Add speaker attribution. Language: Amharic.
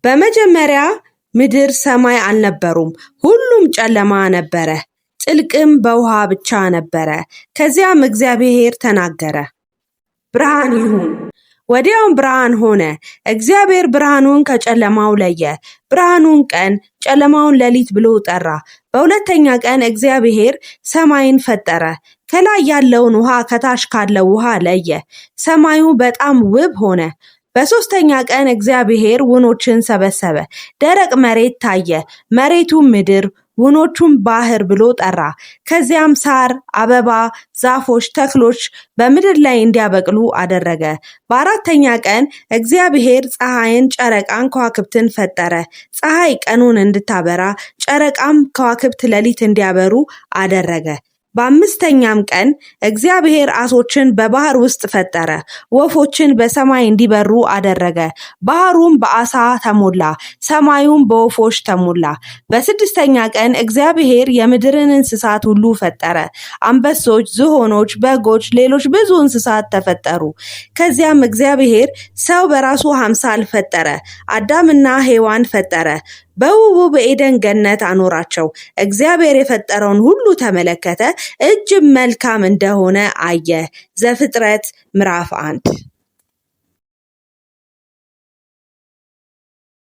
Speaker 1: በመጀመሪያ ምድር ሰማይ አልነበሩም፣ ሁሉም ጨለማ ነበረ፣ ጥልቅም በውሃ ብቻ ነበረ። ከዚያም እግዚአብሔር ተናገረ፣ ብርሃን ይሁን። ወዲያውም ብርሃን ሆነ። እግዚአብሔር ብርሃኑን ከጨለማው ለየ። ብርሃኑን ቀን፣ ጨለማውን ሌሊት ብሎ ጠራ። በሁለተኛ ቀን እግዚአብሔር ሰማይን ፈጠረ። ከላይ ያለውን ውሃ ከታች ካለው ውሃ ለየ። ሰማዩ በጣም ውብ ሆነ። በሦስተኛ ቀን እግዚአብሔር ውኆችን ሰበሰበ፣ ደረቅ መሬት ታየ። መሬቱም ምድር፣ ውኆቹም ባህር ብሎ ጠራ። ከዚያም ሳር፣ አበባ፣ ዛፎች፣ ተክሎች በምድር ላይ እንዲያበቅሉ አደረገ። በአራተኛ ቀን እግዚአብሔር ፀሐይን፣ ጨረቃን፣ ከዋክብትን ፈጠረ። ፀሐይ ቀኑን እንድታበራ፣ ጨረቃም ከዋክብት ሌሊት እንዲያበሩ አደረገ። በአምስተኛም ቀን እግዚአብሔር ዓሦችን በባህር ውስጥ ፈጠረ፣ ወፎችን በሰማይ እንዲበሩ አደረገ። ባህሩም በዓሣ ተሞላ፣ ሰማዩም በወፎች ተሞላ። በስድስተኛ ቀን እግዚአብሔር የምድርን እንስሳት ሁሉ ፈጠረ። አንበሶች፣ ዝሆኖች፣ በጎች፣ ሌሎች ብዙ እንስሳት ተፈጠሩ። ከዚያም እግዚአብሔር ሰው በራሱ አምሳል ፈጠረ፣ አዳምና ሔዋን ፈጠረ። በውቡ በኤደን ገነት አኖራቸው። እግዚአብሔር የፈጠረውን ሁሉ ተመለከተ፣ እጅግ መልካም እንደሆነ አየ። ዘፍጥረት ምዕራፍ 1።